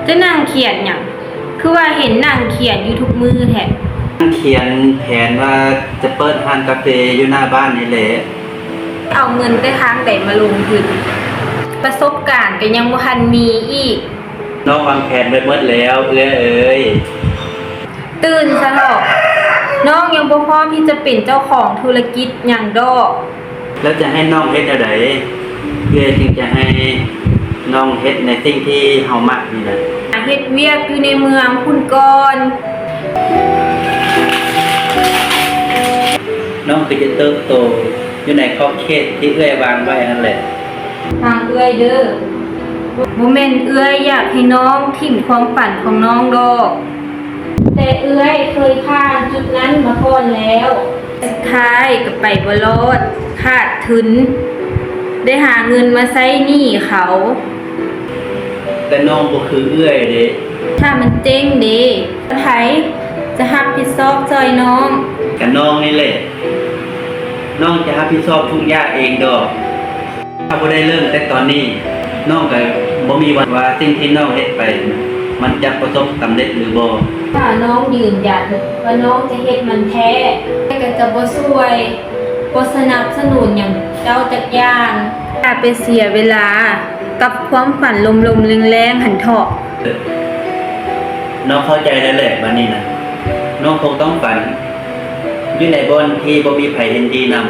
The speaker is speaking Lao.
ຈະນັ່ງຂຽນຫຍັງ? ຄືວ່າເຫັນນັ່ງຂຽນຢູ່ທຸກມື້ແທ້. ຂຽນແຜນວ່າຈະເປີດຮ້ານກາເຟຢູ່ໜ້າບ້ານນີ້ແຫຼະ. ເອົາເງິນແຕ່ທາງໃດມາລົງທຶນ? ປະສົບການກໍຍັງບໍ່ທັນມີອີກ. ນ້ອງວາງແຜນໄວ້ໝົດແລ້ວເອື້ອຍເອີຍ. ຕື່ນຊະເຖາະ, ນ້ອງຍັງບໍ່ພ້ອມທີ່ຈະເປັນເຈົ້າຂອງທຸລະກິດຫຍັງດອກ. ແລ້ວຈະໃຫ້ນ້ອງເຮັດແນວໃດ ເອື້ອຍຈຶ່ງຈະໃຫ້ນ້ອງເຮັດໃນສິ່ງທີ່ເຮົາມັກນີ້ນະ? ເຮັດວຽກຢູ່ໃນເມືອງພຸ້ນກ່ອນ. ນ້ອງກໍຈະເຕີບໂຕຢູ່ໃນຂອບເຂດທີ່ເອື້ອຍວາງໄວ້ຫັ້ນແຫຼະ. ຟັງເອື້ອຍເດີ້, ບໍ່ແມ່ນເອື້ອຍຢາກໃຫ້ນ້ອງຖິ້ມຄວາມຝັນຂອງນ້ອງດອກ, ແຕ່ເອື້ອຍເຄີຍຜ່ານຈຸດນັ້ນມາກ່ອນແລ້ວ. ສຸດທ້າຍກໍໄປບໍ່ລອດ, ຂາດທຶນ, ໄດ້ຫາເງິນມາໃຊ້ໜີ້ເຂົາ. ແຕ່ນ້ອງບໍ່ຄືເອື້ອຍເດ້. ຖ້າມັນເຈັງເດ້, ໃຜຈະຮັບຜິດຊອບຊ່ອຍນ້ອງ? ກະນ້ອງນີ້ແຫຼະ. ນ້ອງຈະຮັບຜິດຊອບທຸກຢ່າງເອງດອກ. ຖ້າບໍ່ໄດ້ເລີ່ມແຕ່ຕອນນີ້, ນ້ອງກໍບໍ່ມີວັນວ່າສິ່ງທີ່ນ້ອງເຮັດໄປ ມັນຈະປະສົບສຳເລັດຫຼືບໍ່. ຖ້ານ້ອງຢືນຢັນວ່ານ້ອງຈະເຮັດມັນແທ້, ເອື້ອຍກໍຈະບໍ່ຊ່ວຍ, ບໍ່ສະໜັບສະໜູນຫຍັງເຈົ້າຈັກຢ່າງ. ຢ່າໄປເສຍເວລາກັບຄວາມຝັນລົມໆແລງໆຫັ້ນເຖາະ. ນ້ອງເຂົ້າໃຈແລ້ວແຫຼະ, ບັດນີ້ນະ ນ້ອງຄົງຕ້ອງຝັນຢູ່ໃນບ່ອນທີ່ບໍ່ມີໃຜເຫັນດີນຳ.